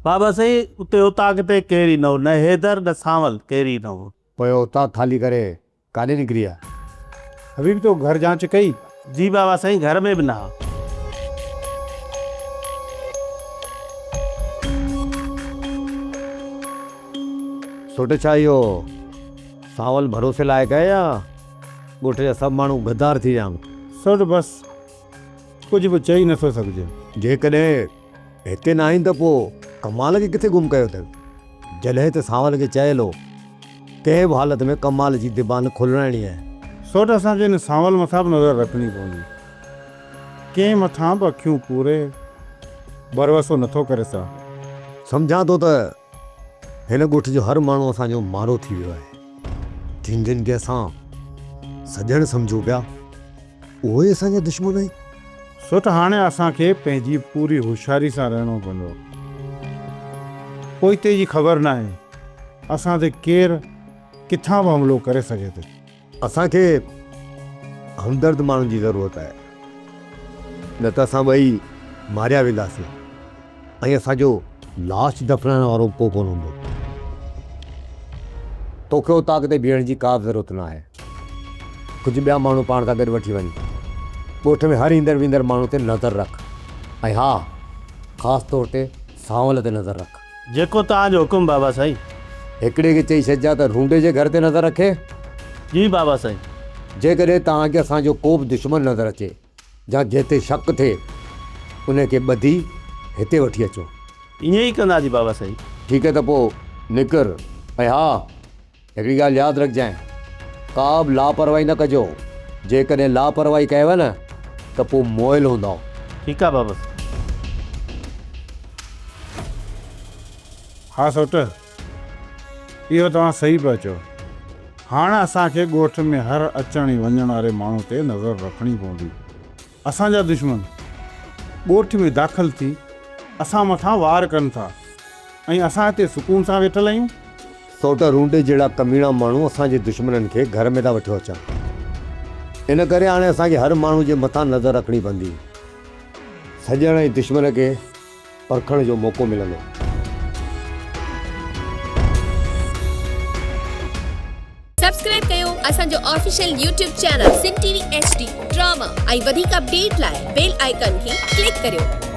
بابا سائين اتي اوطاق تي ڪير ئي نه هو، نه حيدر نه سانول ڪير ئي نه هو. پوء اوطاق خالي ڪري ڪاڏي نڪري آ؟ حبيب تو گهر جانچ ڪئي؟ جي بابا سائين گهر ۾ به نه ها. سوٽ ڇا اهو سانول ڀروسي لائق آهي يا ڳوٺ جا سڀ ماڻهو غدار ٿي ويا آهن؟ سوٽ بس ڪجهه به چئي نٿو سگهجي. جيڪڏهن هتي نه آهن ته پوء ڪمال کي ڪٿي گم ڪيو اٿن؟ جڏهن ته سانول کي چيل هو، ڪنهن به حالت ۾ ڪمال جي زبان کولرائڻي آهي. سوٽ اسان کي ان سانول مٿان به نظر رکڻي پوندي. ڪنهن مٿان به اکيون پوري ڀروسو نٿو ڪري سگهان. سمجهان ٿو ته هن ڳوٺ جو هر ماڻهو اسان جو مارو ٿي ويو آهي. جن جن کي اسان سڄڻ سمجهون پيا، اهي ئي اسان جا دشمن آهن. سو ته هاڻي اسان کي پنهنجي پوري هوشياري سان رهڻو پوندو. پوئتي جي خبر ناهي، اسان تي ڪير ڪٿان به حملو ڪري سگهي ٿو. اسان کي همدرد ماڻهن جي ضرورت آهي، نه ته اسان ٻئي ماريا وينداسين ۽ اسان جو لاش دفنائڻ وارو به ڪو ڪونه هوندو. توکي اوطاق تي بيهڻ جي ڪا به ضرورت نه آهي. ڪجهه ٻيا ماڻهو پاڻ سان گڏ وٺي وڃ. ڳوٺ ۾ هر ايندڙ ويندڙ ماڻهو تي نظر رک ۽ ها خاص طور تي سانول تي نظر رک. جيڪو توهان جو حڪم بابا سائين. هڪڙي کي چئي ڇڏجان ته رونڊي جي گهر تي نظر رکي. جي بابا سائين. جيڪڏهن توهان کي اسان جو ڪو به دشمن نظر اچي يا جنهن تي شڪ ٿئي انهي کي ٻڌي هتي وٺي اچو. ائين ئي ڪنداسين بابا سائين. ٺيڪ آهي ته پوء نڪر ۽ ها هڪڙي ڳالهه ياد رکجانء، ڪا به لاپرواهي نه ڪجو، جيڪڏهن لاپرواهي ڪيو نه ته پوء موئل هوندؤ. ٺيڪ آ بابا. ها سوٽ، اهو توهان صحيح پيا چئو. هاڻ اسان کي ڳوٺ ۾ هر اچڻ ۽ وڃڻ واري ماڻهو تي نظر رکڻي پوندي. اسان جا دشمن ڳوٺ ۾ داخل ٿي اسان مٿان وار ڪن ٿا ۽ اسان هتي سڪون سان ويٺل آهيون. سوٽ رونڊي جهڙا ڪميڻا ماڻهو اسان جي دشمنن کي گهر ۾ ٿا وٺيو اچن. ان ڪري هاڻي اسان کي هر ماڻهو جي مٿان نظر رکڻي پوندي. سڄڻ ۽ دشمن کي پرکڻ جو موقعو ملندو. سبسڪرائب ڪيو اسان جو official YouTube channel Sindh T V H D drama ۽ وڌيڪ اپڊيٽ لاء بيل آئيڪان کي ڪلڪ ڪريو.